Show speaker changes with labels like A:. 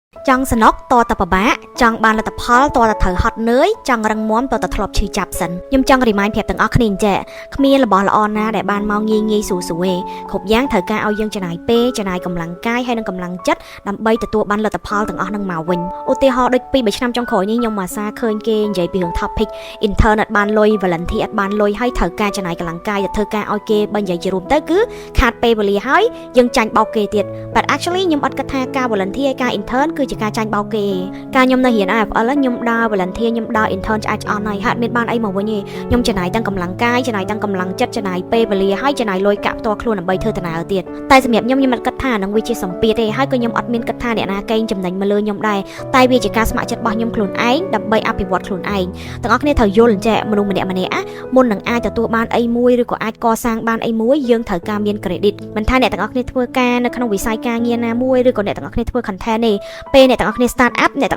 A: ចង់សនុកតតែពិបាកចង់បានលទ្ធផលតតែត្រូវហត់នឿយចង់រឹងមាំតតែធ្លាប់ឈឺចាប់សិនខ្ញុំចង់ remind ប្រាប់ទាំងអស់គ្នាអញ្ចេះគ្មានរបស់ល្អណាដែលបានមកងាយងាយស្រួលស្រួលទេគ្រប់យ៉ាងត្រូវការឲ្យយើងចំណាយពេលចំណាយកម្លាំងកាយហើយនិងកម្លាំងចិត្តដើម្បីទទួលបានលទ្ធផលទាំងអស់នឹងមកវិញឧទាហរណ៍ដូចពី3ឆ្នាំចុងក្រោយនេះខ្ញុំមកសាឃើញគេនិយាយពីរឿង topic intern អត់បានលុយ volunteer អត់បានលុយហើយត្រូវការចំណាយកម្លាំងកាយទៅធ្វើការឲ្យគេបើនិយាយជារួមទៅគឺខាតពេលវេលាហើយយើងចាញ់បោកគេទៀត but actually ខ្ញុំអត់គិតថាការ volunteer ការ intern គឺជាការចាញ់បោកគេការខ្ញុំនៅរៀន IFL ខ្ញុំដើរ volunteer ខ្ញុំដើរ intern ឆ្អែតឆ្អន់ហើយហាក់មានបានអីមកវិញទេខ្ញុំចំណាយទាំងកម្លាំងកាយចំណាយទាំងកម្លាំងចិត្តចំណាយពេលវេលាហើយចំណាយលុយកាក់ផ្ទាល់ខ្លួនដើម្បីធ្វើដំណើរទៀតតែសម្រាប់ខ្ញុំខ្ញុំមិនគិតថានឹងវាជាសម្ពាធទេហើយក៏ខ្ញុំអត់មានគិតថាអ្នកណាកេងចំណេញមកលើខ្ញុំដែរតែវាជាការស្ម័គ្រចិត្តរបស់ខ្ញុំខ្លួនឯងដើម្បីអភិវឌ្ឍខ្លួនឯងទាំងអស់គ្នាត្រូវយល់អញ្ចេះមនុស្សម្នាក់ម្នាក់មុននឹងអាចទទួលបានអីមួយឬក៏អាចកសាងបានអីមួយយើងត្រូវការមាន credit មិនថាអ្នកទាំងអស់គ្នាធ្វើការនៅក្នុងវិស័យការងារណាមួយឬក៏អ្នកទាំងអស់គ្នាធ្វើ content ទេពេលអ្នកទាំងអស់គ្នា start up អ្នកទាំង